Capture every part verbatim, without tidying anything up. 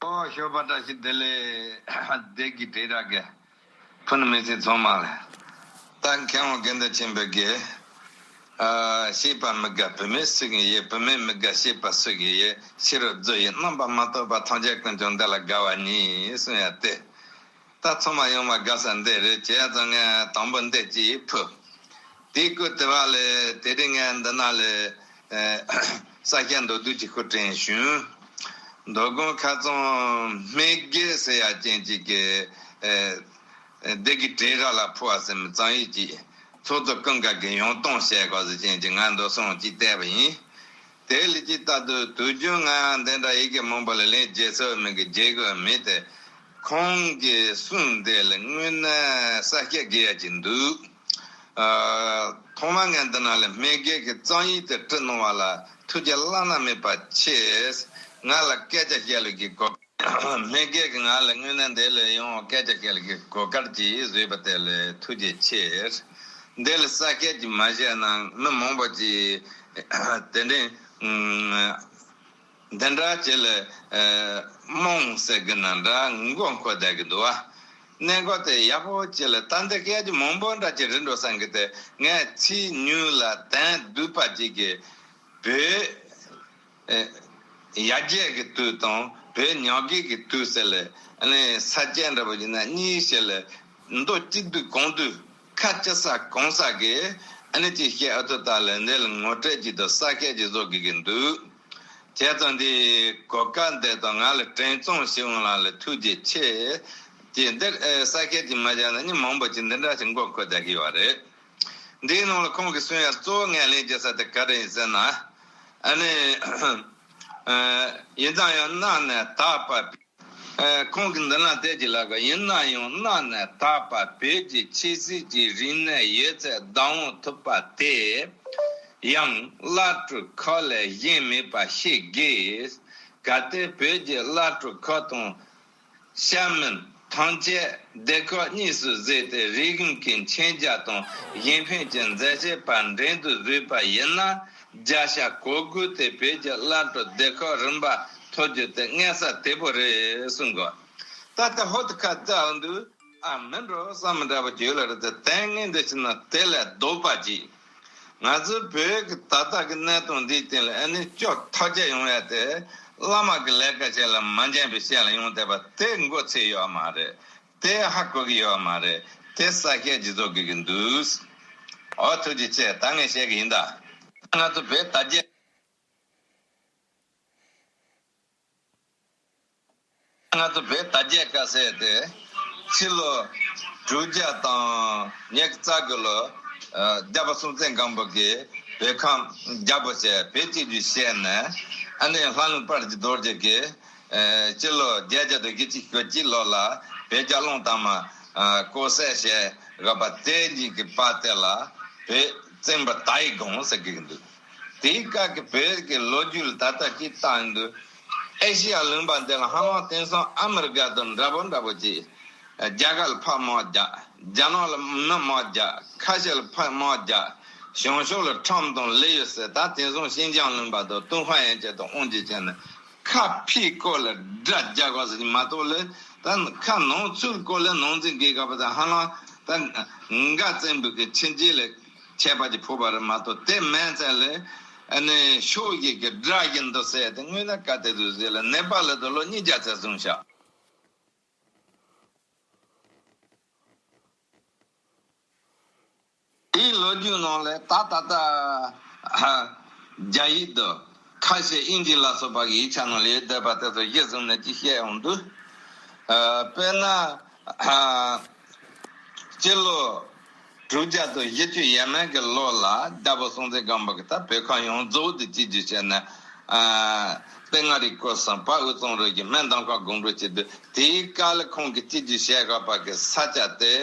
ཨོ་ཞོགས་པ་བཀྲ་ཤིས་བདེ་ལེགས། བདེ་སྐྱིད་དྲིལ་བསྒྲགས་ཀྱི་ཕུ་ནུ་མི་ཚེ་ཚང་མ་ལ། ད་མཁས་དབང་དགེ་འདུན་ཆོས་འཕེལ་གྱིས། ཨ། ཤེས་པ་མི་དགའ་བུད་མེད་སུ་གིས་ཡིན། བུད་མེད་མི་དགའ་ཤེས་པ་སུ་གིས་ཡིན། ཤེས་རབ་རྫུ་ཡི་རྣམ་པར་མ་རྟོགས་པ། ཐམས་ཅད་ཀུན་ཀྱང་འདི་ལ་དགའ་བ་ཉིད། གསུང་ཡ་དེ། ད་ཚང་མ་ཡོང་བ་དགའ་ས་འདི་རེད། བྱས་ཙང་ངས་དང་པོ་འདི་གཅིག་ཕུལ། དེའི་སྐོར་དེ་བ་ལས་དེ་རིང་ངས་འདི་ན་ལས། ཨ། ས་སྐྱ་མདོ་སྡུད་ཀྱི་སྐོར་དྲན་བྱུང་། མདོ་དགོང་ཁ་རྩང་སྨད་རྒྱལ་ཟེར་ཡ་ཅན་ཅིག་གི། ཨ། སྡེ་དགེ་བྲག་ར་ལ་ཕུ་བ་ཟེར་མི་གཙང་ཡིག་ཅིག་ཚོགས་གཙོ་ཀུན་དགའ་གི་ཡང་སྟོན་བྱས་གོ་ཟེར་ཅན་ཅིག་ང་མདོ་སོང་ཅིག་བལྟས་པ་ཡིན། དེ་ལས་ཅི་ལྟར་དུ་དུས་རྒྱུན་ང་འདི་འདྲ་ཡི་གེ་མང་པོ་ལ་ལན་བརྒྱབ་ཚར་མིན་གྱི་བརྗེད་དགོས་མེད་དེ། ཁོང་གི་གསུང་འདི་ལ་དངོས་གནས་ས་སྐྱ་དགེ་ཡ་ཅིག་འདུག། ཨ། ཐོག་མ་ངས་འདི་ན་ལ་སྨད་རྒྱལ་གྱི་གཙང་ཡིག་དེ་བྲིས་གནང་བ་ལ་ཐུགས་རྗེ་བླ་ན་མེད་པ་ཆེ། ང་ལ་སྐད་ཆ་བཤད་ལུགས་ཀྱི་གོ། སྨད་རྒྱལ་གྱིས་ང་ལ་དངོས་གནས་འདི་ལ་ཡང་སྐད་ཆ་བཤད་ལུགས་ཀྱི་གོ་སྐལ་ཅིག་བཟོས་པ་དེ་ལ་ཐུགས་རྗེ་ཆེ། འདི་ལ་ས་སྐྱ་ཅིག་མ་བཤད་ན་མི་མང་པོ་ཅིག་དེ་འདྲའི། ཨ། འདི་འདྲ་ཅིག་ལ། ཨ། རྨོངས་ཟེར་གི་ན་འདྲ་མགོ་འཁོར་བསྡད་གི་འདུག་བ། གནད་འགག་དེ་ཡག་པོ་ཅིག་ལ་ད་འདི་སྐད་ཅིག་མང་པོ་འདྲ་ཅིག་རེད་འགྲོ་བསམ་གི་དེ། ངས་ཚིག་ཉུང་ལ་དོན་སྡུད་པ་ཅིག་གི་བོད། ཨ། ཡར་རྒྱས་ཀྱི་དུས་དང་བོད་ཉམས་རྒུད་ཀྱི་དུས་ཟེར་ལ། ཨ་ནི་ས་སྐྱ་འདྲ་པོ་ཡིན་ན་གཉིས་ཟེར་ལ། མདོ་སྐྱིད་སྡུག་གང་དུས་ཁ་ཅི་ས་གང་ས་གི་ཨ་ནི་ཅིག་བཤད་ཨ་ཐུ་ད་ལ་འདི་ལ་ངོ་སྤྲོད་ཅིག་དང་ས་སྐྱ་ཅིག་བཟོ་དགོས་ཀྱི་འདུག། བྱས་ཙང་འདི་གོ་སྐལ་འདི་དང་ང་ལ་དྲན་གསོ་ཞུ་འོང་ལ་ལ་ཐུགས་རྗེ་ཆེ། ཅེས་འདིར། ཨ། ས་སྐྱ་ཅིག་མ་བཞག་ན་མི་མང་པོ་ཅིག་འདི་འདྲ་ཞིག་མགོ་འཁོར་བསྡད་ཀྱི་ཡོད་རེད། འདིའི་ནང་ལ་ཁོང་གིས་གསུངས་ཡ་གཙོ་བོ་ངས་ལེན་བྱེད་ས་དེ་ག་རེ་ཡིན་ཟེར་ན། ཨ་ནི། ཨ། ཡིན་ཙང་ཡང་གནའ་ནས་དར་བ། ཨ། ཁོང་གིས་འདི་ན་དེ་ཅི་ལབ་ག། ཡིན་ན་ཡང་གནའ་ནས་དར་བ་བོད་ཀྱི་ཆོས་སྲིད་ཀྱི་རིག་གནས་ཡོད་ཚད་བདག་དབང་ཐོབ་པ་དེ་ཡང་བླ་སྤྲུལ་ཁག་ལས་གཞན་མེད་པ་ཤེས་དགོས། གལ་ཏེ་བོད་ཀྱི་བླ་སྤྲུལ་ཁག་དང་ཤ་མིན་ཐམས་ཅད་སྡེ་ཁག་གཉིས་སུ་ཟད་དེ་རིག་གཞུང་གི་མཁྱེན་རྒྱ་དང་གཞན་ཕན་གྱི་མཛད་བྱེད་པ་འབྲེལ་འདུ་བཟོས་པ་ཡིན་ན། བརྒྱ་ཆ་གོ་དགུ་དེ་བོད་ཀྱི་བླ་སྤྲུལ་སྡེ་ཁག་རིམ་པ་ཐོབ་རྒྱུ་དེ་སྔ་ས་དེ་པོ་རེད་གསུང་གོ། ད་ལྟ་ཧོ་ཏི་ཁ་ཙ་འདུག། ཨ། མིན་འགྲོ་བསམ་འདྲ་པོ་བྱོས་ལ་རེད་དེ། དེ་ངས་འདི་ཕྱིན་ན་དེ་ལས་ལྡོག་པ་ཅིག། ང་ཚོའི་བོད་ཀྱི་ད་ལྟ་གི་གནས་སྟངས་འདིའི་སྟེང་ལ་ཨ་ནི་སྐྱོ་ཐག་ཆད་ཡོང་ཡ་དེ། བླ་མ་གི་ལས་ཀ་བྱས་ལ་མ་འཇོན་པའི་ཞལ་ལ་ཡོང་བསྡད་པ་དེ་མགོ་ཚོས་ཡོད་མ་རེད། དེ་ཧ་གོ་གི་ཡོད་མ་རེད། དེ་ས་སྐྱ་ཅིག་བཟོ་དགོས་ཀྱི་འདུག། ཨོ་ཐུགས་རྗེ་ཆེ། ད་ངས་བཤད་གི་ཡིན་ད། ང་ཚོ་བོད་དར་རྒྱས། ང་ཚོ་བོད་དར་རྒྱས་དཀའ་སེལ་དེ་ཕྱི་ལོ་དྲུག་བརྒྱ་དང་ཉེར་རྩ་དགུ་ལོ། ཨ། རྒྱལ་པོ་སྲོང་བཙན་སྒམ་པོ་གིས་བོད་ཁམས་རྒྱལ་པོ་བྱས་བོད་གཅིག་གྱུར་བྱས་ནས། ཨ་ནི་ལྷ་ལུང་དཔལ་གྱི་རྡོ་རྗེ་གིས། ཨ། སྤྱི་ལོ་བརྒྱད་བརྒྱ་དང་བཞི་བཅུ་ཞེ་གཅིག་ལོ་ལ་བོད་རྒྱལ་གླང་དར་མ། ཨ། སྐོར་གསལ་བྱས་བཞག་པ་དེ་གཉིས་ཀྱི་བར་དེ་ལ་བོད་བཙན་པོ་དར་ཡི་དགོངས་ཟེར་གྱི་འདུག། དེའི་སྐབས་ཀྱི་བོད་ཀྱི་ལོ་རྒྱུས་ལ་ད་ལྟ་ཅིག་བལྟས་འདུག། ཨེ་ཤི་ཡ་ལུང་པ་འདི་ལ་ཧ་ལམ་དེང་སང་ཨ་མི་རི་ཀ་དང་འདྲ་པོ་འདྲ་པོ་ཅིག། རྒྱ་གར་ལ་ཕར་དམག་རྒྱག། རྒྱ་ནག་ལ་མི་དམག་རྒྱག། ཁ་ཤས་ལ་ཕར་དམག་རྒྱག། བྱང་ཕྱོགས་ལ་ཁྲམ་དང་ལི་ཡུལ་ཟེར། ད་དེང་སང་ཤིན་ཅང་ལུང་པ་དང་ཏུན་ཧོང་ཡན་ཆད་དང་དབང་ཆ་ཅན་ནི་ཁ་ཕྱིའི་སྐོར་ལ་དགྲ་རྒྱག་དགོས་ཟེར་གྱི་མ་གཏོགས་ལས། ད་ཁ་ནང་ཚུལ་སྐོར་ལ་ནང་འཛིང་གི་སྐབས་དང་ཧ་ལམ་ད་འགའ་བཙན་པོ་གི་ཕྱི་རྒྱལ་ལ་ཁྱད་པར་གྱི་ཕོག་པ་རེད་མ་གཏོགས། དེ་མིན་ཚད་ལས་ཨ་ནི་ཕྱོགས་བཞི་གི་དགྲ་བཞིན་དུ་བསད་དེ་དངོས་གནས་དཀའ་སྡུག་ཟེར་ལ། ནེ་པ་ལ་དུ་ལོ་ཉིས་བརྒྱ་ཙམ་བཟུང་བཞག། དེའི་ལོ་རྒྱུས་ནང་ལ་ད་ད་ལྟ་རྒྱ་ཡིག་དང་ཁ་ཤས་དབྱིན་ཇི་ལ་སོགས་པ་གི་ཡིག་ཆ་ནང་ལ་ཡོད་བསྡད་པ་དེ་ཚོ་གཞི་བཟུང་ནས་ཅིག་བཤད་ཡོང་དུས། ཨ། དཔེར་ན། ཨ། སྤྱི་ལོ་དྲུག་བརྒྱ་དང་བཞི་བཅུ་ཡས་མས་ཀྱི་ལོ་ལ་རྒྱལ་པོ་སྲོང་བཙན་སྒམ་པོ་གིས་ད་བོད་ཁམས་ཡོངས་རྫོགས་དེ་གཅིག་གྱུར་བྱས་ནས། ཨ། དཔལ་མངའ་རིས་སྐོར་གསུམ། དཔའ་བོ་གཙང་རོལ་གྱི་སྨན་འདམ་ཁ་དགོངས་འགྲེལ་བྱེད་དུས། དེའི་སྐབས་ལ་ཁོང་གིས་གཅིག་གྱུར་བྱས་དགོས་པ་གི་ས་ཆ་དེ།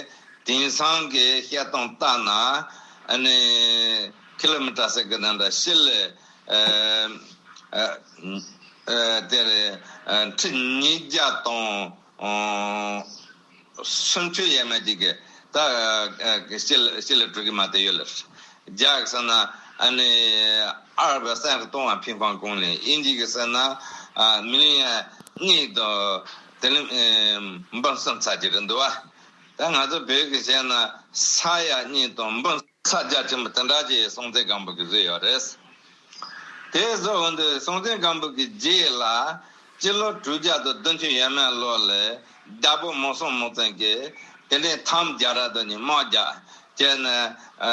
དེང་སང་གི་བཤད་སྟངས་ལྟར་ན་ཨ་ནི་ཀི་ལོ་མི་ཊར་ཟེར་གི་ནང་འདྲ་ཕྱི་ལ། ཨ། ཨ། ཨ། དེ་རེད། ཨ། ཁྲི་ཉིས་བརྒྱ་དང་། ཨ། སུམ་ཅུ་ཡས་མས་ཅིག་གི་ད། ཨ། ཕྱི་ལ་ཕྱི་ལ་གྲུ་གི་མ་དེ་ཡོད་ལ། རྒྱ་གི་ཟེར་ན་ཨ་ནི་ཨ་ར་བ་སན་ཧྲི་ཏོང་ཨ་ཕིང་ཕང་ཀུང་ལིན། དབྱིན་ཇི་གི་ཟེར་ན་ཨ་མི་ལི་ཡན་ གཉིས་དང་དེ་ནས་ཨེ་འབུམ་གསུམ་ཚར་གྱི་རེད་འདུག་བ། ད་ང་ཚོ་བོད་ཀྱི་བཤད་ན་ས་ཡ་གཉིས་དང་འབུམ་ས་རྒྱ་ཆེན་པོ་དེ་འདྲ་ཅིག་སྲོང་བཙན་སྒམ་པོ་གིས་བཟོས་ཡོད་རེད། དེ་བཟོ་འོང་དུས་སྲོང་བཙན་སྒམ་པོ་གི་རྗེས་ལ་སྤྱི་ལོ་དྲུག་བརྒྱ་དང་བདུན་ཅུ་ཡས་མས་ལོ་ལ་རྒྱལ་པོ་མུ་སྲུང་མུ་བཙན་གྱིས་དེ་ནས་ཐང་རྒྱ་ར་དང་གཉིས་དམག་རྒྱག་བྱས་ནས་ཨ་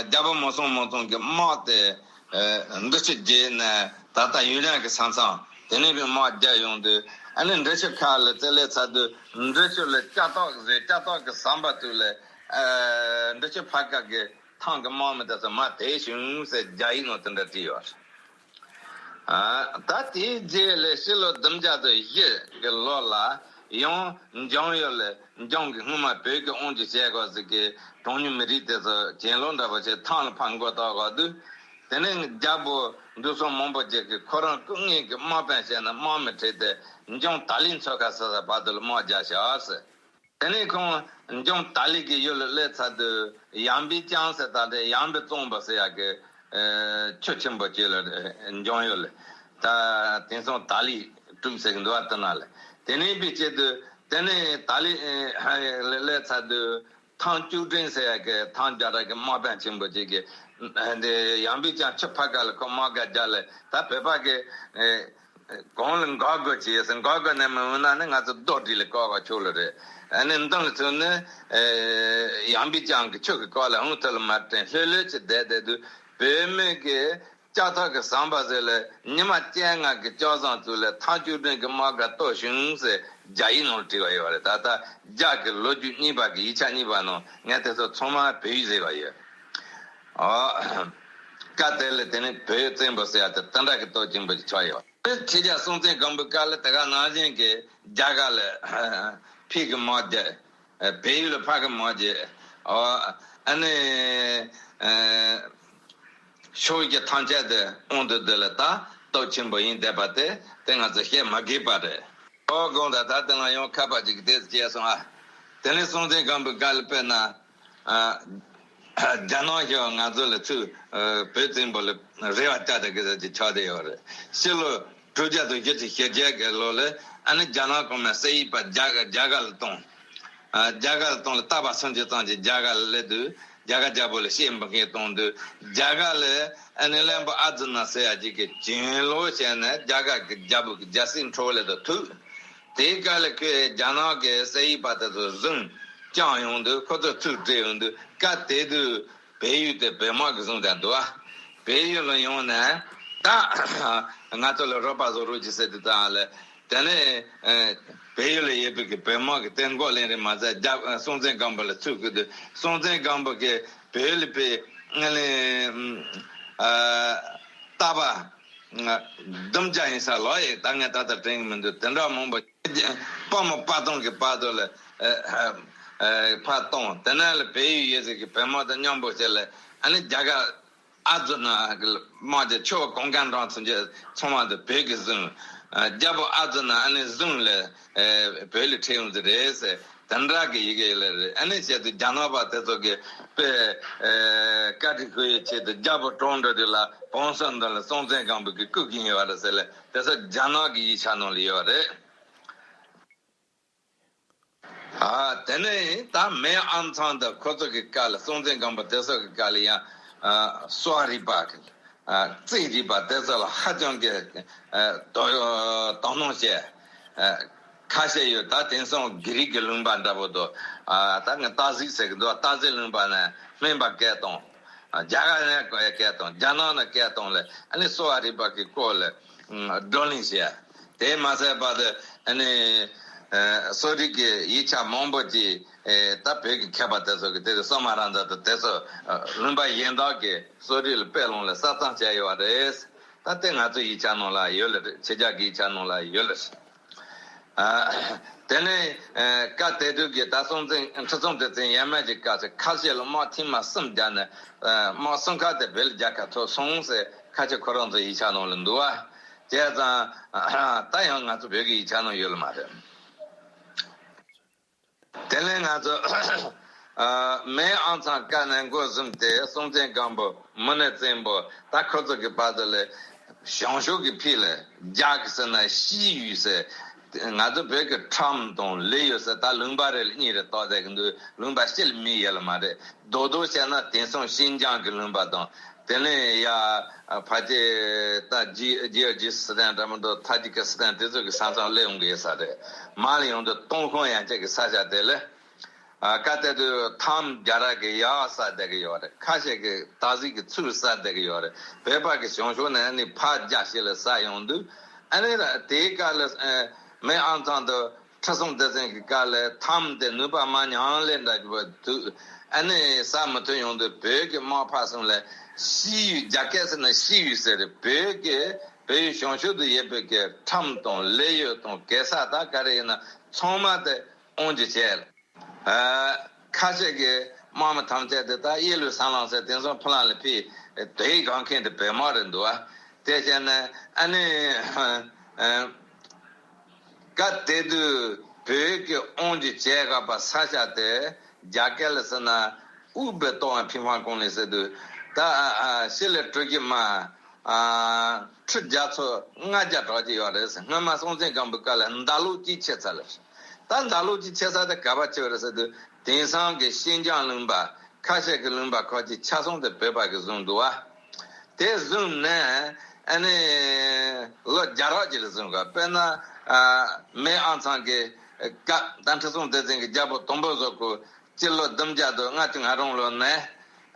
རྒྱལ་པོ་མུ་སྲུང་མུ་བཙན་གྱི་དམག་དེ་ཨ་འབྲི་ཆུ་བརྒལ་ནས་ད་ལྟ་ཡུན་ནན་གྱི་ས་མཚམས་དེ་ནས་དཔེ་དམག་རྒྱག་ཡོང་དུས་ཨ་ནི་འབྲི་ཆུ་ཁ་ལ་རྩེ་ལེ་ཚར་དུས་འབྲི་ཆུ་ལ་ལྕགས་ཐག་བཟོས། ལྕགས་ཐག་གི་ཟམ་པ་བཙུགས་ལས་ཨ་འབྲི་ཆུ་ཕར་ཁ་གི་ཐང་གི་དམག་མི་དེ་ཚོ་མར་དེད་བྱུང་ཟེར་རྒྱ་ཡིག་ནང་དེ་འདྲ་བྲིས་ཡོད། ཨ་ད་དེའི་རྗེས་ལ་ཕྱི་ལོ་བདུན་བརྒྱ་དང་བཞི་གི་ལོ་ལ་ཡང་འཇང་ཡུལ་ལ་འཇང་གི་སྔོན་མ་བོད་ཀྱི་དབང་ཆ་བྱེད་དགོས་ཟེར་གི་གྲངས་ཉུང་མི་རིགས་དེ་ཚོ་གྱེན་ལོག་འདྲ་པོ་བྱས་ཐང་ལ་ཕར་མགོ་བཏགས་དགོས་དུས། དེ་ནས་རྒྱལ་པོ་འདུས་སྲོང་མང་པོ་རྗེ་གིས་ཁོ་རང་སྐུ་དངོས་ཀྱི་དམག་དཔོན་བྱས་ནས་དམག་མི་ཁྲིད་དེ་འཇང་ཏཱ་ལའི་མཚོ་ཁ་ཟེར་ས་བར་དུ་ལ་དམག་རྒྱག་བཞག་ཟེར། དེ་ནས་ཁོང་འཇང་ཏཱ་ལའི་གི་ཡུལ་ལ་སླེབས་ཚར་དུས་ཡང་པི་ཅང་ཟེར་ད་ལྟའི་ཡང་པི་ཙོང་པ་ཟེར་ཡག་གི་ཨ་ཆུ་ཆེན་པོ་ཅིག་ལ་འཇང་ཡུལ་ལ་ད་དེང་སང་ཏཱ་ལའི་གྲུབ་ཟེར་གི་འདུག་བ། དེ་ན་ལ་དེ་ནས་པའི་ཆེད་དུ་དེ་ནས་ཏཱ་ལའི་ཨ་ལ་སླེབས་ཚར་དུས་ཐང་ཅུ་ཀྲེང་ཟེར་ཡག་གི་ཐང་རྒྱ་ར་གི་དམག་དཔོན་ཆེན་པོ་ཅིག་གིས་ཨ་འདི་ཡང་པི་ཅང་ཆུ་ཕར་ཁ་ལ་ཁོ་དམག་སྒར་རྒྱག་ལས་ད་བོད་པ་གི་ཨ་གང་ལ་འགག་དགོས་ཀྱི་ཡོད་ཟེར། འགག་དགོས་ནས་མི་འོང་ན་ནི་ང་ཚོ་རྡོ་སྒྲིལ་ལ་བཀག་པ་ཆོག་ལ་རེད། ཨ་ནི་མདུན་ལ་ཚུད་ནས་ཨེ་ཡང་པི་ཅང་གི་ཆུ་གི་བཀག་ལ་ཧུང་ཐུ་ལ་མ་དྲན་ལྷོད་ལྷོད་ཅིག་བསྡད་བསྡད་དུས་བོད་མི་གི་ལྕགས་ཐག་གི་ཟམ་པ་ཟེར་ལ་ཉི་མ་བཅོ་ལྔ་གི་ལྕགས་ཟམ་བཙུགས་ལ་ཐང་ཅུ་ཀྲེང་གི་དམག་སྒར་གཏོར་བྱུང་ཟེར་རྒྱ་ཡིག་ནང་ལ་བྲིས་པ་ཡོད་རེད། ད་ལྟ་རྒྱ་གི་ལོ་རྒྱུས་གཉིས་པ་གི་ཡིག་ཆ་གཉིས་པ་ནང་ངས་དེ་ཚོ་ཚང་མ་བོད་ཡིག་བཟོས་པ་ཡོད། ཨོ། སྐབས་དེ་ལ་དེ་ནི་བོད་བཙན་པོ་ཟེར་ཡ་དེ་དེ་འདྲ་གི་སྟོབས་ཆེན་པོ་ཅིག་ཆགས་ཡོད། ཁྱེད་ཅག་སྲོང་བཙན་སྒམ་པོའི་སྐབས་ལ་དེ་ག་ནང་བཞིན་གྱི་རྒྱ་གར་ལ་ཕར་གི་དམག་རྒྱག་བལ་ཡུལ་ལ་ཕར་གི་དམག་རྒྱག་ཨོ། ཨ་ནི་ཨ་ཕྱོགས་ཀྱི་ཐམས་ཅད་དུ་དབང་དུ་བསྡུ་ལ་ད་སྟོབས་ཆེན་པོ་ཡིན་བསྡད་པ་དེ་དེ་ང་ཚོ་བཤད་མ་དགོས་པ་རེད། ཨོ་དགོངས་དག་ད་དེ་ང་ཡང་ཁ་པར་ཅིག་གི་དེ་ཚོ་བྱས་སོང་ཨ། དེ་ནས་སྲོང་བཙན་སྒམ་པོའི་སྐབས་ལ་དཔེར་ན། ཨ་རྒྱ་ནག་གཞུང་ང་ཚོ་ལ་ཚུར་ཨ་བོད་བཙན་པོ་ལ་རེ་བ་བཅའ་བསྡད་གི་ཟེར་གྱི་ཆགས་བསྡད་ཡོད་རེད། ཕྱི་ལོ་དྲུག་བརྒྱ་དང་བཞི་བཅུ་ཞེ་བརྒྱད་གི་ལོ་ལ་ཨ་ནི་རྒྱ་ནག་གོང་མའི་སའི་པ་རྒྱ་རྒྱ་གར་ལ་བཏང་། ཨ་རྒྱ་གར་ལ་བཏང་ལ་རྟ་པ་སུམ་ཅུ་ཙམ་ཅིག་རྒྱ་གར་ལ་སླེབས་དུས་རྒྱ་གར་རྒྱལ་པོ་ལ་བཤད་འབུལ་མཁན་བཏང་དུས་རྒྱ་གར་ལ་ཨ་ནི་བློན་པོ་ཨ་ཛི་ན་ཟེར་ཡ་ཅིག་གིས་གྱེན་ལོག་བྱས་ནས་རྒྱ་གར་གི་རྒྱལ་པོ་གི་རྒྱལ་སྲིད་འཕྲོག་ལས་དང་ཐུག་དེའི་སྐབས་ལ་ཁོས་རྒྱ་ནག་གི་སའི་པ་དེ་ཚོ་བཟུང་བཅངས་ཡོང་དུས་ཁོ་ཚོ་ཚུར་སྤྲད་ཡོང་དུས་སྐབས་དེ་དུས་བལ་ཡུལ་དེ་བོད་དམག་གིས་བཟུང་བསྡད་འདུག་བ། བལ་ཡུལ་ལ་ཡོང་ནས་ད་ང་ཚོ་ལ་རོགས་པ་བཟོ་རོགས་གྱིས་ཟེར་དུས་ད་ལ་དེ་ནས་ཨ་བལ་ཡུལ་ལ་ཡོད་པའི་གི་བོད་དམག་གི་དེ་འགོ་ལེན་རེད་མ་ཟད་རྒྱ་སྲོང་བཙན་སྒམ་པོ་ལ་ཚུར་བསྐུར་དུས་སྲོང་བཙན་སྒམ་པོ་གིས་བོད་ལ་ཕེབས་ཨ་ནི་ཨ་རྟ་པ། བདུན་བརྒྱ་ཡིན་ས་ལོ་ཡི་ད་ངས་ད་ལྟ་དྲན་གི་མི་འདུག་དེ་འདྲ་མང་པོ་དཔའ་མོ་དཔའ་གདོང་གི་བར་དུ་ལ་ཕར་གཏོང་དེ་ནས་ལ་བལ་ཡུལ་ཡོད་ཟེར་གི་བོད་དམག་དང་མཉམ་པོ་བྱས་ལ་ཨ་ནི་རྒྱ་གར་ཨ་ཛི་ན་གི་དམག་རྒྱག་ཆུ་བོ་གངྒཱ་འགྲམ་ཚུན་ཆད་ཚང་མ་དུ་བོད་ཀྱིས་བཟུང་། རྒྱལ་པོ་ཨ་ཛི་ན་ཨ་ནི་བཟུང་ལ་བོད་ལ་ཁྲིད་ཡོང་གི་རེད་ཟེར། དེ་འདྲ་གི་ཡི་གེ་ལ་རེད། ཨ་ནི་བྱས་ཏེ་རྒྱ་ནག་པ་དེ་ཚོ་གི་དཔེ་ཨེ་བཀའ་ཁྲིད་ཁུར་ཡའི་ཆེད་དུ་རྒྱལ་པོ་གྲོངས་འགྲོ་དུས་ལ་བང་སོ་འདི་ལ་སྲོང་བཙན་སྒམ་པོ་གི་སྐུ་གིན་ཡོད་རེད་ཟེར་ལ་དེ་ཚོ་རྒྱ་ནག་གི་ཡིག་ཆ་ནང་ལ་ཡོད་རེད། ཨ་དེ་ནས་ད་མེས་ཨམ་ཚང་དང་ཁོ་ཚོ་གི་སྐབས་ལ་སྲོང་བཙན་སྒམ་པོ་དེ་ཚོ་གི་སྐབས་ལ་ཡང་ཨ་གསོ་བ་རིག་པ་གི་ཨ་རྩིས་རིག་པ་དེ་ཚོ་ལ་ཧ་ཅང་གི་ཨ་དོ་དོ་སྣང་བྱས་ཨ་ཁ་ཤས་ཡོད། ད་དེང་སང་གྷི་རིག་གི་ལུང་པ་འདྲ་པོ་དང་ཨ་ད་ངས་སྟག་གཟིག་ཟེར་གི་འདུག་སྟག་གཟིག་ལུང་པ་ནས་སྨན་པ་སྐད་གཏོང་། རྒྱ་གར་ནས་སྐད་གཏོང་། རྒྱ་ནག་ནས་སྐད་གཏོང་ལས་ཨ་ནི་གསོ་བ་རིག་པ་གི་སྐོར་ལ་བགྲོ་གླེང་བྱས། དེ་མ་ཟད་པར་དུ་ཨ་ནི་ཨ་གསོ་རིག་གི་ཡིག་ཆ་མང་པོ་ཅིག་ཨེ་ད་བོད་ཀྱི་མཁས་པ་དེ་ཚོ་གི་དེ་དུས་ས་མ་ར་མཛད་དང་དེ་ཚོ་ཨ་ལུང་པ་གཞན་དག་གི་གསོ་རིག་ལ་དཔེ་ལོངས་ལ་གསར་རྩོམ་བྱས་ཡོད་པ་རེད། ད་དེ་ང་ཚོའི་ཡིག་ཆ་ནང་ལ་ཡོད་ལ་རེད། ཁྱེད་ཅག་གི་ཡིག་ཆ་ནང་ལ་ཡོད་ལ་རེད། ཨ་དེ་ནས་ཨ་སྐབས་དེ་དུས་ཀྱི་ད་སྲོང་བཙན་ཁྲི་སྲོང་ལྡེ་བཙན་ཡས་མས་ཀྱི་སྐབས་སུ་ཁ་ཤས་ལ་དམག་ཐེངས་མ་གསུམ་བརྒྱབ་ནས་ཨ་དམག་སྲུང་ཁག་དེ་བོད་ལ་རྒྱལ་ཁ་ཐོབ་སོང་ཟེར་ཁ་ཤས་ཁོ་རང་ཚོ་ཡིག་ཆ་ནང་ལ་འདུག་བ། བྱས་ཙང་ད་ཡང་ང་ཚོ་བོད་ཀྱི་ཡིག་ཆ་ནང་ཡོད་ལ་མ་རེད། དེ་ལས་ང་ཚོ་ཨ་མེས་ཨམ་ཚང་སྐབས་ནས་འགོ་བཟུང་སྟེ་སྲོང་བཙན་སྒམ་པོ་མུ་ནེ་བཙན་པོ་ད་ཁོ་ཚོ་གི་བར་དུ་ལས་བྱང་ཕྱོགས་ཀྱི་ཕྱོགས་ལ་རྒྱ་གི་ཟེར་ན་ཤི་ཡུལ་ཟེར་ ང་ཚོ་བོད་ཀྱི་ཁྲམ་དང་ལི་ཡོད་ཟེར། ད་ལུང་པ་རེ་ལ་གཉིས་རེ་གཏོགས་བསྡད་ཀྱི་འདུག་ལུང་པ་སྤྱི་ལ་མི་ཡོད་ལ་མ་རེད། རྡོག་རྡོག་བཤད་ན་དེང་སང་ཤིན་ཅང་གི་ལུང་པ་དང་། དེ་ནས་ཡ་ཕལ་ཆེར་ད་ཇི་ཇི་ཨར་ཇི་སི་ཐན་འདྲ་མི་འདུག་ཐ་ཇི་ཀི་སི་ཐན་དེ་ཚོ་གི་ས་མཚམས་སླེབས་ཡོང་གི་ཡོད་ས་རེད། མར་ལ་ཡོང་དུས་ཏུན་ཧོང་ཡན་ཆད་ཀྱི་ས་ཆ་དེ་ལ། ཨ། གལ་ཏེ་དུ་ཐམ་རྒྱ་ར་གི་ཡག་ཟ་བསྡད་ཀྱི་ཡོད་རེད། ཁ་ཤས་ཀྱི་ཏག་ཟིག་གི་ཚུར་ཟ་བསྡད་ཀྱི་ཡོད་རེད། བོད་པ་གི་བྱང་ཕྱོགས་ནས་ཨ་ནི་ཕར་རྒྱ་ཤེད་ལ་ཟ་ཡོང་དུས། ཨ་ནི་ལ་དེའི་སྐབས་ལ་ཨ་མེ་ཨང་ཚང་དུ་ཁྲི་སྲོང་ལྡེ་བཙན་གྱི་སྐབས་ལ་ཐམ་དེ་ནུས་པ་མ་ཉམས་ལེན་འདྲ་བྱས་པ་དུས། ཨ་ནི་ཟ་མི་ཐུབ་ཡོང་དུས་བོད་ཀྱི་དམག་ཕར་སོང་ལ་ཤི་ཡུལ། རྒྱ་སྐད་ཟེར་ན་ཤི་ཡུལ་ཟེར་རེད། བོད་ཀྱི་བོད་ཡུལ་བྱང་ཕྱོགས་དུ་ཡོད་པའི་གི་ཁྲམ་དང་ལི་ཡུལ་དང་གེ་སར་དང་ག་རེ་ཡིན་ན་ཚང་མ་དེ་དབང་སྒྱུར་བྱས། ཨ། ཁ་ཤས་ཀྱི་དམག་མི་ཐམས་ཅད་དེ་ད་གཡས་ལུས་ཟ་ལང་ཟེར། དེང་སང་ཕུ་ལང་ལ་ཕེབས་དེའི་སྒང་མཁན་དེ་བོད་དམག་རེད་འདུག་ཨ། དེ་བྱས་ནས་ཨ་ནི་ཨ་སྐབས་དེ་དུས་བོད་ཀྱི་དབང་སྒྱུར་བྱས་དགོས་པ་ས་ཆ་དེ་རྒྱ་སྐད་ལ་ཟེར་ན་ཨུ་བེ་ཏོ་ཨན་ཕིང་ཧྥང་ཀོང་ལི་ཟེར་དུས། ད་ཨ་ཨ་ཤི་ལ་གྲུ་གི་མ། ཨ། ཁྲི་བརྒྱ་ཚོ་ལྔ་བརྒྱ་གྲགས་ཀྱི་ཡོད་རེད་ཟེར། སྔོན་མ་སྲོང་བཙན་སྒམ་པོའི་སྐབས་ལ་མདའ་ལོག་གཅིག་ཆད་ཚར་ལ། ད་མདའ་ལོག་གཅིག་ཆད་ས་དེ་ག་པར་ཆད་པ་རེད་ཟེར་དུས། དེང་སང་གི་ཤིན་ཅང་ལུང་པ་ཁ་ཤས་ཀྱི་ལུང་པ་ཁག་ཅིག་ཆ་ཚང་དེ་བོད་པ་གིས་བཟུང་འདུག་བ། དེ་བཟུང་ནས་ཨ་ནི་ལོ་བརྒྱ་ཕྲག་ཅིག་ལ་བཟུང་ག་དཔེར་ན་ཨ་མེ་ཨང་ཚང་གི་སྐབས། ད་ཁྲི་སྲོང་ལྡེ་བཙན་གྱི་རྒྱལ་པོ་དང་པོ་བཟོ་ཁོ། སྤྱི་ལོ་བདུན་བརྒྱ་དང་ལྔ་བཅུ་ང་རིང་ལོ་ནས་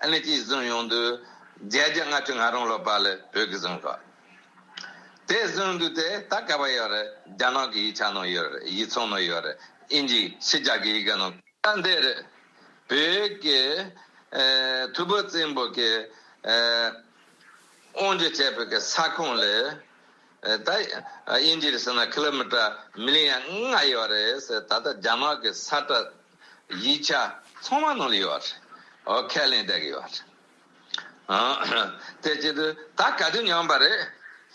ཨ་ནི་ཅིག་བཟུང་ཡོང་དུས། བརྒྱད་བརྒྱ་ལྔ་བཅུ་ང་རིང་ལོ་བར་ལ་བོད་ཀྱིས་བཟུང་ག་དེ་བཟུང་དུས་དེ་ད་ག་པར་ཡོད་རེད། རྒྱ་ནག་གི་ཡིག་ཆ་ནང་ཡོད་རེད། ཡིག་ཚང་ནང་ཡོད་རེད། དབྱིན་ཇི་ཕྱི་རྒྱལ་གྱི་ཡི་གེ་ནང་། ད་འདི་རེད། བོད་ཀྱི་ཨེ་ཐུ་བྷོད་བཙན་པོ་གི་ཨེ་དབང་སྒྱུར་བྱས་པའི་གི་ས་ཁོངས་ལ། ཨེ་ད་དབྱིན་ཇི་ལ་ཟེར་ན་ཁི་ལོ་མི་ཊར་མི་ལི་ཡན་ལྔ་ཡོད་རེད་ཟེར། ད་ལྟ་རྒྱ་ནག་གི་ས་བཀྲ་ཡིག་ཆ་ཚང་མ་ནང་ལ་ཡོད་རེད། འོ། ཁས་ལེན་བསྡད་ཀྱི་ཡོད་རེད། ཨ། དེ་བྱེད་དུས་ད་ག་དུས་ཉམས་པ་རེད།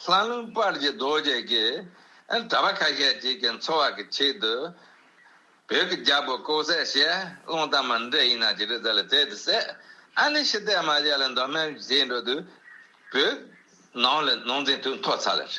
ལྷ་ལུང་དཔལ་གྱི་རྡོ་རྗེ་གིས་ཨ་གྲྭ་པ་ཁ་ཤས་ཅིག་གི་འཚོ་བ་གི་ཆེད་དུ། བོད་ཀྱི་རྒྱལ་པོ་ལྐོག་ཟ་བྱས། གླང་དར་མ་འདྲེ་ཡིན་ན་ཅི་རེད་ཟེར་ལ་བཙལ་དུ་བསད། ཨ་ནི་ཕྱི་བལྟས་མ་བྱས་ལ་མདོ་སྨད་བྱས་འགྲོ་དུས་བོད་ནང་ལ་ནང་འཛིང་དུ་འཐོར་ཚར་ལ།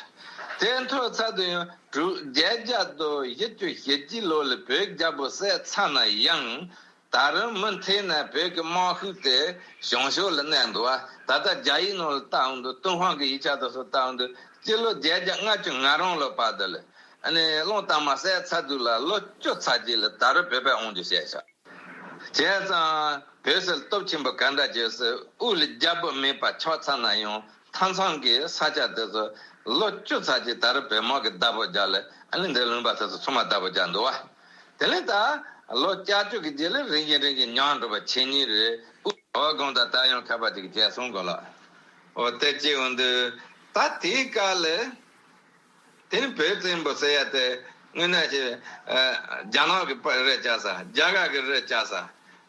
དེ་འཐོར་ཚར་དུས་ཡང་དྲུག་བརྒྱད་བརྒྱ་དང་བཞི་བཅུ་ཞེ་གཅིག་ལོ་ལ་བོད་རྒྱལ་པོ་བསད་ཚར་ན་ཡང་། ད་རུང་མུ་མཐུད་ནས་བོད་ཀྱི་དམག་ཤུགས་དེ་བྱང་ཕྱོགས་ལ་གནས་འདུག་བ། ད་ལྟ་རྒྱ་ཡིག་ནང་ལ་བལྟ་འོང་དུས། ཏུན་ཧོང་གི་ཡིག་ཆ་དེ་ཚོ་བལྟ་འོང་དུས། སྤྱི་ལོ་བརྒྱད་བརྒྱ་ལྔ་བཅུ་ང་རིང་ལོ་བར་དུ་ལ་ཨ་ནི་གླང་དར་མ་བསད་ཚར་དུས་ལ་ལོ་བཅུ་ཚར་རྗེས་ལ་ད་རུང་བོད་པས་དབང་སྒྱུར་བྱས་ཤག་བྱས་ཙང་བོད་སིལ་སྟོབས་ཆེན་པོ་ག་འདྲ་བྱས་སྲིད། དབུ་ལ་རྒྱལ་པོ་མེད་པ་ཆགས་ཚར་ན་ཡང་། མཐའ་མཚམས་ཀྱི་ས་ཆ་དེ་ཚོ་ལོ་བཅུ་ཚར་རྗེས་ད་རུང་བོད་དམག་གིས་བདག་པོ་རྒྱག་ལ། ཨ་ནི་འདི་ལུང་པ་དེ་ཚོ་ཚང་མ་བདག་པོ་རྒྱག་འདུག་བ། དེ་ལས་ད་ལོ་བརྒྱད་ཅུ་གི་རྗེས་ལ་རིམ་བཞིན་རིམ་བཞིན་ཉམས་འགྲོ་བ་བྱེད་ཉེན་རེད། འོ། དགོངས་དག་ད་ཡང་ཁ་པར་ཅིག་བྱས་སོང་གོ་ལགས། འོ། དེ་ཅི་འོང་དུས་ད་དེའི་སྐབས་ལ། དེ་ནི་བོད་བཙན་པོ་ཟེར་ཡ་དེ་དངོས་གནས་ཀྱི་ཨ་རྒྱ་ནག་གི་རེད་བྱ་ས། རྒྱ་གར་གི་རེད་བྱ་ས།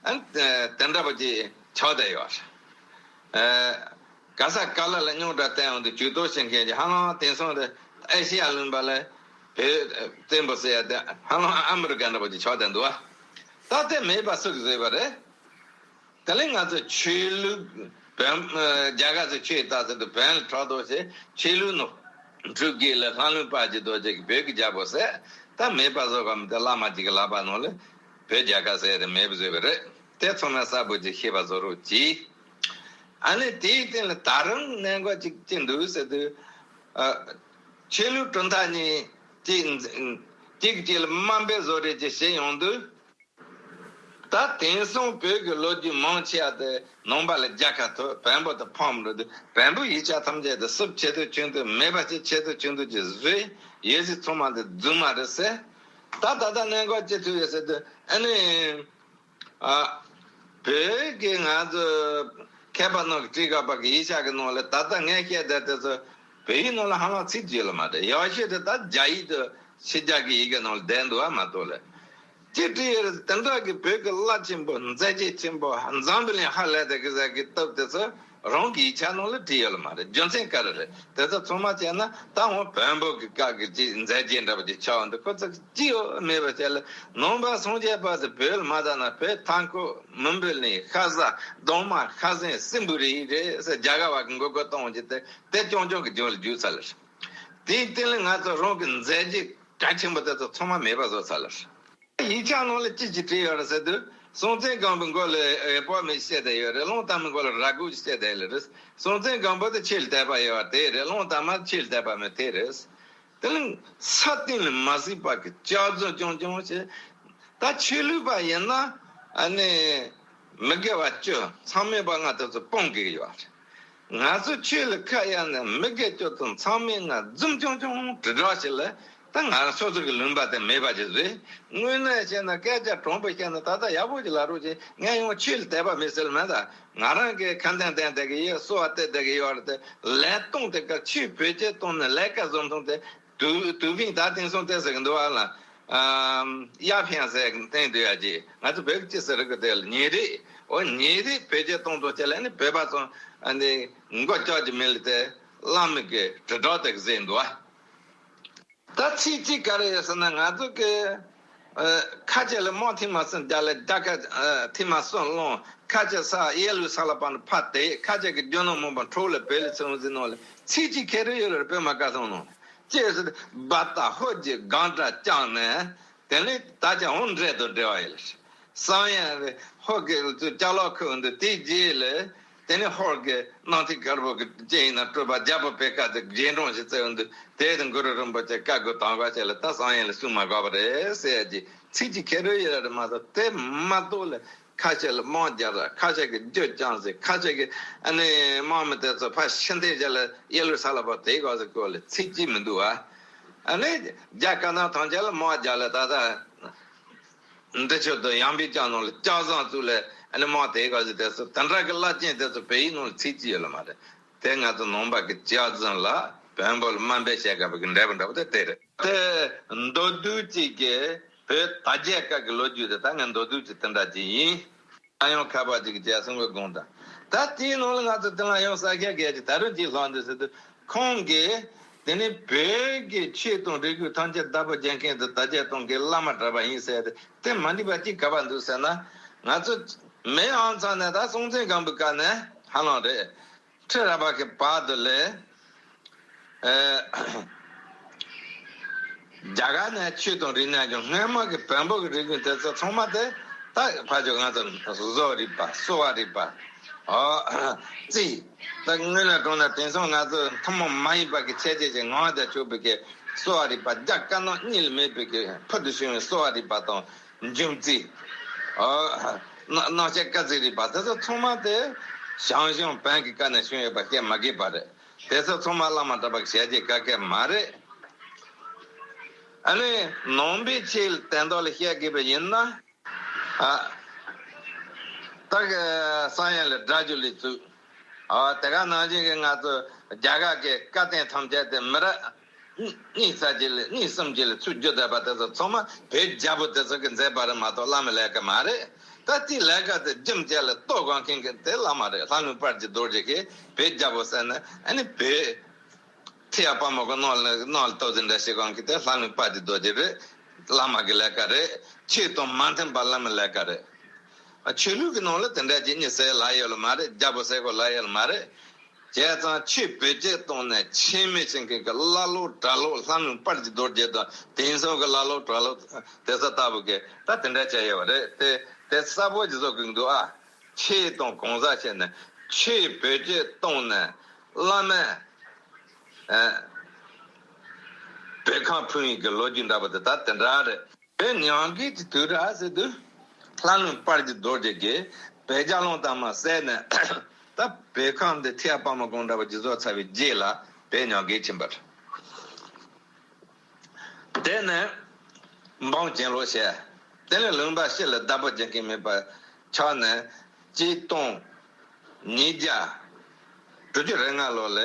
ཨ་དེ་འདྲ་པོ་ཅིག་ཆགས་བསྡད་ཡོད་རེད། ཨ་ག་ས་ག་ལ་ལ་རྙོག་དྲ་བསྟན་འོང་དུས་ཇུས་གཏོགས་བྱེད་མཁན་གྱི་ཧ་ལམ་དེང་སང་དེ་ཨེ་ཤེ་ཡ་ལུང་པ་ལ་བོད་བཙན་པོ་ཟེར་ཡ་དེ་ཧ་ལམ་ཨ་མི་རི་ཀ་འདྲ་པོ་ཅིག་ཆགས་བསྡད་འདུག་བ། ད་དེ་མེད་པ་སུ་གིས་བཟོས་པ་རེད། དེ་ལས་ང་ཚོ་ཆོས་ལུགས་བོན། རྒྱ་གར་ཚོས་ཆོས་ལྟ་ཟེར་དུས་བོན་ལ་ཕྲག་དོག་བྱས། ཆོས་ལུགས་ནང་འཁྲུག་གི་ལ་ལྷ་ལུང་དཔལ་གྱི་རྡོ་རྗེ་གིས་བོད་ཀྱི་རྒྱལ་པོ་བསད། ད་མེད་པ་བཟོ་ག་མི་དེ་བླ་མ་གཅིག་གི་ལག་པ་ནང་ལ་བོད་རྒྱལ་ཁབ་ཟེར་དེ་མེད་པ་བཟོས་པ་རེད། དེ་ཚང་མས་གསལ་པོ་ཅིག་ཤེས་པ་བཟོ་རོགས་གྱིས། ཨ་ནི་དེའི་སྟེང་ལ་ད་རུང་གནད་འགག་ཅིག་ཅི་འདུག་ཟེར་དུས། ཨ་ཆོས་ལུགས་གྲུབ་མཐའ་གཉིས་གཅིག་གཅིག་གཅིག་ལ་དམའ་འབེབས་བཟོ་རེས་ཅིག་བྱེད་ཡོང་དུས། ད་དེང་སང་བོད་ཀྱི་ལོ་རྒྱུས་མང་ཆེ་བ་དེ་ནང་པ་ལ་རྒྱལ་ཁ་ཐོབ། བོན་པོ་དེ་ཕམ་འགྲོ་དུས་བོན་པོའི་ཡིག་ཆ་ཐམས་ཅད་དེ་བསུབ་ཆེད་དུ་ཆུང་དུ་མེད་པ་ཅིག་ཆེད་དུ་ཆུང་དུ་ཅིག་བཟོས། ཡོད་ཚད་ཚང་མ་དེ་རྫུན་མ་རེད་ཟེར། ད་ད་ལྟ་གནད་འགག་ཅི་ཐུག་ཡོད་ཟེར་དུས་ཨ་ནི། ཨ། བོད་ཀྱི་ང་ཚོ་མཁས་པ་རྣམས་ཀྱིས་བྲིས་དགོས་པ་གི་ཡིག་ཆ་གི་ནང་ལ་ད་ལྟ་ངས་བཤད་བསྡད་དེ་ཚོ་བོད་ཡིག་ནང་ལ་ཧ་ལམ་ཚིག་གཅིག་ལ་མ་རེད། ཡག་ཤོས་དེ་ད་རྒྱ་ཡིག་དང་ཕྱི་རྒྱལ་གྱི་ཡི་གེ་ནང་ལ་བསྡད་འདུག་བ་མ་གཏོགས་ལ། ཅི་བྲིས་ཡོད་རེད། དེ་འདྲ་གི་བོད་ཀྱི་བླ་ཆེན་པོ་མཛད་རྗེས་ཆེན་པོ་འཛམ་བུ་གླིང་ཧ་ལས་དེ་གི་ཟེར་གི་སྟབས་དེ་ཚོ་རང་གི་ཡིག་ཆ་ནང་ལ་བྲིས་ཡོད་ལ་མ་རེད། རྒྱུ་མཚན་ག་རེ་རེད། དེ་ཚོ་ཚང་མ་བྱས་ན་ད་འོང་བོན་པོ་གི་སྐབས་ཀྱི་ཅིག་མཛད་རྗེས་འདྲ་པོ་ཅིག་ཆགས་འདུག་ཁོ་ཚོ་ཅི་ཡོད་མེད་པ་བྱས་ལ་ནང་པ་སངས་རྒྱས་པ་ཚོ་བོད་ལ་མ་བསྡད་ན་བོད་མཐའ་འཁོབ་མུན་པའི་གླིང་ཤ་ཟ་གདོང་དམར་ཤ་ཟན་སྲིན་པོའི་རིགས་རེད་ཟེར་རྒྱ་གར་བ་གི་མགོ་སྐོར་གཏོང་གི་དེ་དེ་རྐྱང་རྐྱང་གི་རྒྱུན་ལ་བརྒྱུགས་ཚར་ལ། དེའི་སྟེང་ལ་ང་ཚོ་རང་གི་མཛད་རྗེས། གལ་ཆེན་པོ་དེ་ཚོ་ཚང་མ་མེད་པ་བཟོ་ཚར་ལ། ཡིག་ཆ་ནང་ལ་ཅི་ཅི་བྲིས་ཡོད་རེད་ཟེར་དུས། སྲོང་བཙན་སྒམ་པོའི་མགོ་ལ་ཨེ་པོ་མི་བཤད་བསྡད་ཡོད་རེད། གླང་དར་མའི་མགོ་ལ་ར་གུག་བཤད་བསྡད་ཡོད་རེད། སྲོང་བཙན་སྒམ་པོ་དེ་ཆོས་ལ་དད་པ་ཡོད་པ་དེ་རེད། གླང་དར་མ་ཆོས་ལ་དད་པ་མེད་དེ་རེད། དེ་ནི་ས་སྟེང་ལ་མ་གཟིགས་པ་གི་སྐྱག་རྫུན་རྐྱང་རྐྱང་བྱས། ད་ཆོས་ལུགས་པ་ཡིན་ན་ཨ་ནི་མི་དགེ་བ་བཅུ་མཚམས་མེད་པ་ལྔ་དེ་ཚོ་སྤོང་དགོས་ཀྱི་ཡོད་རེད། ང་ཚོ་ཆོས་ལ་ཁ་གཡར་ནས་མི་དགེ་བཅུ་དང་མཚམས་མེད་ལྔ་རྫུན་རྐྱང་རྐྱང་དྲིལ་བསྒྲགས་བྱེད་ལ། ད་ང་སོ་སོ་གི་ལུང་པ་དེ་མེད་པ་ཅིག་རེད། དངོས་གནས་བཤད་ན་སྐད་ཆ་དྲང་པོ་བཤད་ན་ད་ལྟ་ཡག་པོ་ཅིག་ལབ་རོགས་བྱེད། ངས་ཡང་ཆོས་ལ་དད་པ་མེད་ཟེར་མེད། ད་ང་རང་གི་ཁ་འདོན་བསྟན་བསྡད་ཀྱི་ཡོད། གསོལ་བ་བཏབ་བསྡད་ཀྱི་ཡོད་རེད་དེ། ལན་གཏོང་དེ་ག་ཆོས་བེད་སྤྱོད་གཏོང་ནས་ལས་ཀ་བཟོ་མཐོང་དེ། དུ་དུ་ཕིང་ད་དེང་སང་བལྟས་ཟེར་གི་འདུག་ཨ་ལ། ཨམ། ཡ་ཕིང་ཟེར་གི་བསྟན་འདུག་ཡ་ཅིག་ང་ཚོ་བོད་ཀྱི་ཅི་ཟེར་གི་དེ་ལ་ཉེ་རིགས། འོ་ཉེ་རིགས་བེད་སྤྱོད་གཏོང་གཏོང་བྱས་ལ་ནི་བོད་པ་ཚོ་ཨ་ནི་མགོ་ལྕོག་གི་མི་ལ་དེ་བླ་མ་གི་དྲིལ་བསྒྲགས་དེ་གི་ཟེར་འདུག་ཨ། ད་ཚིག་གཅིག་ག་རེ་ཡོད་ཟེར་ན། ང་ཚོ་གི་ཨ་ཁ་ཆེ་ལ་དམག་ཐེངས་མ་གསུམ་རྒྱག་ལ། རྒྱ་ཁ་ཨ་ཐེངས་མ་གསུམ་སློང་། ཁ་ཆེ་ས་གཡས་ལུས་ས་ལ་བབས་ནས་ཕར་དེད། ཁ་ཆེ་གི་རྒྱུ་ནོར་མང་པོ་འཕྲོག་ལ་བོད་ལ་ཚུར་འོང་ཟེར་ནོ་ལ། ཚིག་གཅིག་ཁེ་རེ་ཡོད་ལ་བོད་མ་བཀའ་ཐང་ནང་ལ་ཅེས་ཟེར་ཏེ་སྦ་ཏ་ཧོ་ཅེས་སྒང་དྲག་བརྐྱངས་ནས། དེ་ནས་ད་ཆ་འོང་འདྲེ་དང་འབྲེལ་བ་ཡོད་ལ། བསམ་ཡས་རེད། ཧོར་གྱི་ཚུར་ཅ་ལག་ཁུར་འདུག་དེའི་རྗེས་ལ་དེ་ནས་ཧོར་གྱི་གནམ་ཐེ་དཀར་པོ་གི་ཅི་ཡིན་ན་སྤྲུལ་པ་རྒྱལ་པོ་བེ་ཀ་དེ་རྗེས་འབྲང་ཞིག་བཙལ་འདུག་དེ་དང་གུ་རུ་རིན་པོ་ཆེ་བཀའ་བསྒོ་དམ་བཀའ་བྱས་ལ། ད་བསམ་ཡས་ལ་གསུང་མ་དགོས་པ་རེད་ཟེར་གྱི་ཚིག་གཅིག་ཁེ་རེ་ཡོད་རེད་མ་གཏོགས། དེ་མ་གཏོགས་ལ་ཁ་ཤས་ལ་དམག་རྒྱག་ར། ཁ་ཤས་ཀྱི་རྒྱུ་རྐྱང་ཟེར། ཁ་ཤས་ཀྱི་ཨ་ནི་དམག་མི་དེ་ཚོ་ཕར་ཕྱིར་འཐེན་བྱས་ལ་གཡས་ལུས་ས་ལ་བབས་དེ་ག་ཟེར་གོ་ལ་ཚིག་གཅིག་མི་འདུག་ཨ། ཨ་ནི་རྒྱ་དཀར་ནག་ཐམས་ཅད་ལ་དམག་རྒྱག་ལ་ད་ལྟ། འདི་ཆོས་དང་ཡང་པའི་ལྕགས་ནང་ལ་ལྕགས་ཟངས་བཙུགས་ལས་ཨ་ནི་དམག་དེ་ག་ཟེར་དེ་ཚོ་དེ་འདྲ་གི་བླ་ཆེན་དེ་ཚོ་བོད་ཡིག་ནང་ལ་ཚིག་གཅིག་ཡོད་ལ་མ་རེད། དེ་ང་ཚོ་ནང་པ་གི་ལྕགས་ཟངས་ལ་བོན་པོ་ལ་དམའ་འབེབས་བྱེད་དགོས་པ་གི་འབྲས་བུ་འདྲ་པོ་དེ་དེ་རེད། དེ་མདོར་བསྡུས་གཅིག་གི་བོད་དར་རྒྱས་སྐབས་ཀྱི་ལོ་རྒྱུས་དེ་ད་ངས་མདོར་བསྡུས་གཅིག་དེ་འདྲ་ཅིག་ཡིན། ཨ་ཡང་ཁ་པར་ཅིག་གི་རྒྱལ་སྲུང་གི་དགོངས་དག་ད་དེའི་ནང་ལ་ང་ཚོ་དེ་ལ་ཡང་ས་ཁྱ་གས་ཀྱི་ད་རུང་ཅིག་ལྷག་འདུག་ཟེར་དུས། ཁོང་གིས་དེ་ནི་བོད་ཀྱི་ཆོས་དང་རིག་གཞུང་ཐམས་ཅད་བདག་པོ་རྒྱག་མཁན་དུ་དར་རྒྱས་གཏོང་མཁན་བླ་མ་གྲྭ་པ་ཡིན་ཟེར་ཏེ། དེ་མ་འགྲིག་པ་ཅིག་ག་པར་འདུག་ཟེར་ན། ང་ཚོ་མེས་ཨང་ཚང་ནས་ད་སྲོང་བཙན་སྒམ་པོའི་སྐབས་ནས་ཧ་ལམ་རེད། ཁྲི་རལ་པ་གི་བར་དུ་ལས། ཨེ། རྒྱ་གར་ནས་ཆོས་དང་རིག་གནས་ཀྱང་སྔོན་མ་གི་བོན་པོ་གི་རིག་གཞུང་དེ་ཚོ་ཚང་མ་དེ་ད་ཕ་ཇོ་ང་ཚོ་བཟོ་རིག་པ། གསོ་བ་རིག་པ། ཨོ། རྩིས། ད་དངོས་གནས་དྲང་གནས་དེང་སང་ང་ཚོ་ཐུན་མོང་མ་ཡིན་པ་གི་ཁྱད་ཆོས་ཅིག་ངང་དུ་ཆུད་པའི་གི་གསོ་བ་རིག་པ། རྒྱ་དཀར་ནག་གཉིས་ལ་མེད་པའི་གི་ཕུལ་དུ་བྱུང་བའི་གསོ་བ་རིག་པ་དང་། འཇུམ་རྩིས། ཨོ། སྣག་སྣག་ཆས་སྐར་རྩིས་རིག་པ་དེ་ཚོ་ཚང་མ་དེ་ཞང་ཞུང་བོན་གྱི་བཀའ་ནས་བྱུང་ཡོད་པ་བཤད་མ་དགོས་པ་རེད། དེ་ཚོ་ཚང་མ་བླ་མ་གྲྭ་པ་གི་ཞལ་གྱིས་བཀག་མཁན་མ་རེད། ཨ་ནི་ནང་པའི་ཆོས་ལ་དོན་དག་ལ་བཤད་དགོས་པ་ཡིན་ན། ཨ། ད་གི་བསམ་ཡས་ལ་སྒྲ་སྒྱུར་ལས་ཚུགས། ཨ། དེ་ག་ནང་བཞིན་གྱི་ང་ཚོ་རྒྱ་གར་གྱི་བཀའ་བསྟན་ཐམས་ཅད་དེ་མི་རབས་གཉིས་ཙམ་ཅིག་ལ། གཉིས་གསུམ་ཅིག་ལ་ཚུར་བསྒྱུར་བསྡད་པ་དེ་ཚོ་ཚང་མ་བོད་རྒྱལ་པོ་དེ་ཚོ་གིས་མཛད་པ་རེད་མ་གཏོགས་བླ་མའི་ལས་ཀ་མ་རེད། ད་དེའི་ལས་ཀ་དེ་རྒྱུན་བཅད་ལ་གཏོང་དགོས་མཁན་གྱི་དེ་བླ་མ་རེད། ལྷ་ལུང་དཔལ་གྱི་རྡོ་རྗེ་གིས་བོད་རྒྱལ་པོ་ཟེར་ནས། ཨ་ནི་བོད་ཐེག་པ་དཔའ་མོ་གི་ནང་ལ་ནང་ལ་གཏོགས་ཟིན་འདྲ་བྱེད་མཁན་གྱི་དེ་ལྷ་ལུང་དཔལ་གྱི་རྡོ་རྗེ་རེད། བླ་མ་གི་ལས་ཀ་རེད། ཆོས་དང་མ་མཐུན་པ་བླ་མའི་ལས་ཀ་རེད། ཆོས་ལུགས་ཀྱི་ནང་ལ་དེ་འདྲ་ཅིག་གཉིས་ཟེར་ལབ་ཡོད་ལ་མ་རེད། རྒྱལ་པོ་ཟེར་དགོས་ལབ་ཡོད་ལ་མ་རེད། བྱས་ཙང་ཆོས་བེད་སྤྱོད་བཏང་ནས་ཆེན་མི་ཆེན་མཁན་གྱི་ཀླ་ཀློ་གྲྭ་ལོག་ལྷ་ལུང་དཔལ་གྱི་རྡོ་རྗེ་དང་དེང་སང་གི་ཀླ་ཀློ་གྲྭ་ལོག་དེ་ཚོ་ལྟ་བུ་གིས་ད་དེ་འདྲ་བྱས་ཡོད་རེད། དེ་དེ་གསལ་པོ་ཅིག་བཟོ་དགོས་འདུག་ཨ། ཆོས་དང་གང་ཟག་བྱས་ནས་ཆོས་བེད་སྤྱོད་བཏང་ནས་བླ་མས། ཨ། བོད་ཁམས་ཕུང་ཡིན་གྱི་ལོ་རྒྱུས་འདྲ་པོ་དེ་ད་དེ་འདྲ་རེད། དེ་ཉམས་རྒུད་ཀྱི་དུས་ར་ཟེར་དུས། ལྷ་ལུང་དཔལ་གྱི་རྡོ་རྗེ་གིས་བོད་རྒྱལ་གླང་དར་མ་བསད་ནས། ད་བོད་ཁམས་འདི་ཐེག་པ་དཔའ་མོ་སྒང་དྲག་པོ་ཅིག་བཟོ་ཚར་བའི་རྗེས་ལ་བོད་ཉམས་རྒུད་ཕྱིན་པ་རེད། དེ་ནས་འབངས་གྱེན་ལོག་བྱས། དེ་ནས་ལུང་པ་ཕྱི་ལ་བདག་པོ་རྒྱག་མཁན་མེད་པ་ཆགས་ནས། ཆིག་སྟོང་ཉིས་བརྒྱ་དྲུག་ཅུ་རེ་ལྔ་ལོ་ལ།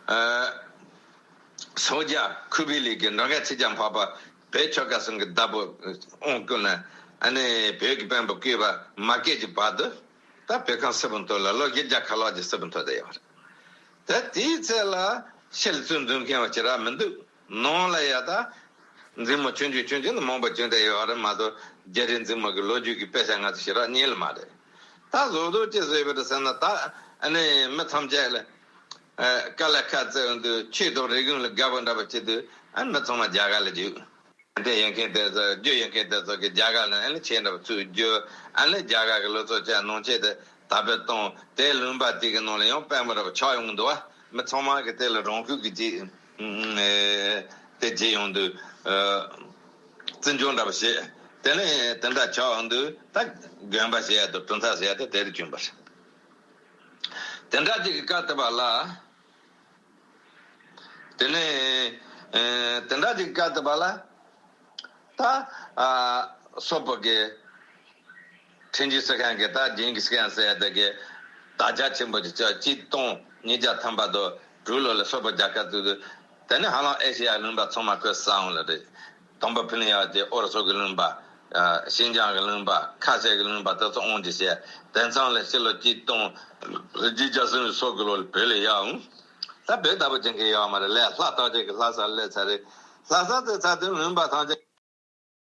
ཨ། སངས་རྒྱས་ཁུ་བི་ལི་གིས་འགྲོ་མགོན་ཆོས་རྒྱལ་འཕགས་པ་བོད་ཆོལ་ཁ་གསུམ་གྱི་བདག་པོ་དབང་བསྐུར་ནས། ཨ་ནི་བོད་ཀྱི་བོན་པོ་བསྐོས་པ་མ་སྐྱེས་ཀྱི་བར་དུ། ད་བོད་ཁམས་སིལ་བུར་འཐོར་ལ་ལོ་བཞི་བརྒྱ་ཁ་ལྷག་ཅིག་སིལ་བུར་འཐོར་བསྡད་ཡོད་རེད། ད་དེའི་ཚེ་ལ་ཕྱི་ལ་ཚུར་འཛུལ་མཁན་བ་ཅིག་རག་མི་འདུག་ནང་ལ་ཡ་ད་འཛིང་མོ་ཆུང་ཆུང་ཆུང་ཆུང་ནི་མང་པོ་བྱུང་བསྡད་ཡོད་རེད་མ་གཏོགས། རྒྱ་རིགས་འཛིང་མོ་གི་ལོ་རྒྱུས་ཀྱི་དཔེ་ཆ་ང་ཚོ་ཞེ་དྲག་རྙེད་ལ་མ་རེད། ད་བཟོ་ལྟ་ཅི་བཟོས་པ་རེད་ཟེར་ན། ད་ཨ་ནི་མི་ཐམས་ཅད་ལ་ཨ་དཀའ་ལས་ཁག་བརྩེ་བ་འདུག་ཆོས་དང་རིག་གཞུང་ལ་དགའ་པོ་འདྲ་པོ་བྱེད་དུས། ཨ་མི་ཚང་མ་རྒྱ་གར་ལ་རྒྱུགས། དེ་ཡོད་མཁན་དེ་ཚོ་རྒྱུ་ཡོད་མཁན་དེ་ཚོ་གི་རྒྱ་གར་ལ་ཨ་ནི་ཆས་འདྲ་པོ་ཚུར་རྒྱུ། ཨ་ནི་རྒྱ་གར་གི་ལོ་ཚོ་ཆ་ནང་ཆས་དེ་དར་སྤེལ་གཏོང་། དེ་ལུང་པ་དེ་གི་ནང་ལ་ཡང་དཔལ་མོ་འདྲ་པོ་ཆགས་ཡོང་གི་འདུག་བ། མི་ཚང་མ་གི་དེ་ལ་རང་ཤུགས་ཀྱི་རྗེས་དེ་རྗེས་ཡོང་དུས་བརྩི་འཇོག་འདྲ་པོ་བྱེད། དེ་ནས་དེ་འདྲ་ཆགས་ཡོང་དུས་ད་དགོན་པ་ཟེར་ཡ་དང་གྲུབ་མཐའ་ཟེར་ཡ་དེ་དེ་རུ་བྱུང་བ་རེད། དེ་འདྲ་ཅིག་གི་སྐབས་དེ་བ་ལ། དེ་ནས་ཨེ་དེ་འདྲ་ཅིག་སྐབས་དེ་བ་ལ། ད་ཨ་སོག་པོ་གི་ཁྲིན་ཅི་སི་ཁན་གི་ད་ཇིང་གི་སི་ཁན་ཟེར་ཡ་དེ་གི་དར་ཆ་ཆེན་པོ་ཅིག་བྱས། གཅིག་སྟོང་ཉིས་བརྒྱ་ཐམ་པ་དང་དྲུག་ལོ་ལ་སོག་པོ་རྒྱལ་ཁབ་བཙུགས་དུས། དེ་ནས་ཧ་ལམ་ཨེ་ཤེ་ཡ་ལུང་པ་ཚང་མ་ཁོས་ཟ་འོང་ལ་རེད། དང་པོ་ཕི་ལིང་ཡ་དེ་ཨོ་རོ་སོ་གི་ལུང་པ། ཨ་ཤིན་ཅང་གི་ལུང་པ། ཁ་སའི་གི་ལུང་པ་དེ་ཚོ་དབང་གྱིས་བྱས། དེང་སང་ལ་ཕྱི་ལོ་གཅིག་སྟོང་བརྒྱད་བརྒྱ་སུམ་ཅུ་སོ་དགུ་ལོ་ལ་བོད་ལ་ཡར་འོང་། ད་བོད་ལྟ་བུ་ཅན་གྱི་ཡོད་མ་རེད། ལས་ལྷ་ཐོག་ཅན་གྱི་ལྷ་ས་སླེབས་ཚར་རེད། ལྷ་ས་དེ་ཚར་དུས་ལུང་པ་ཐམས་ཅད་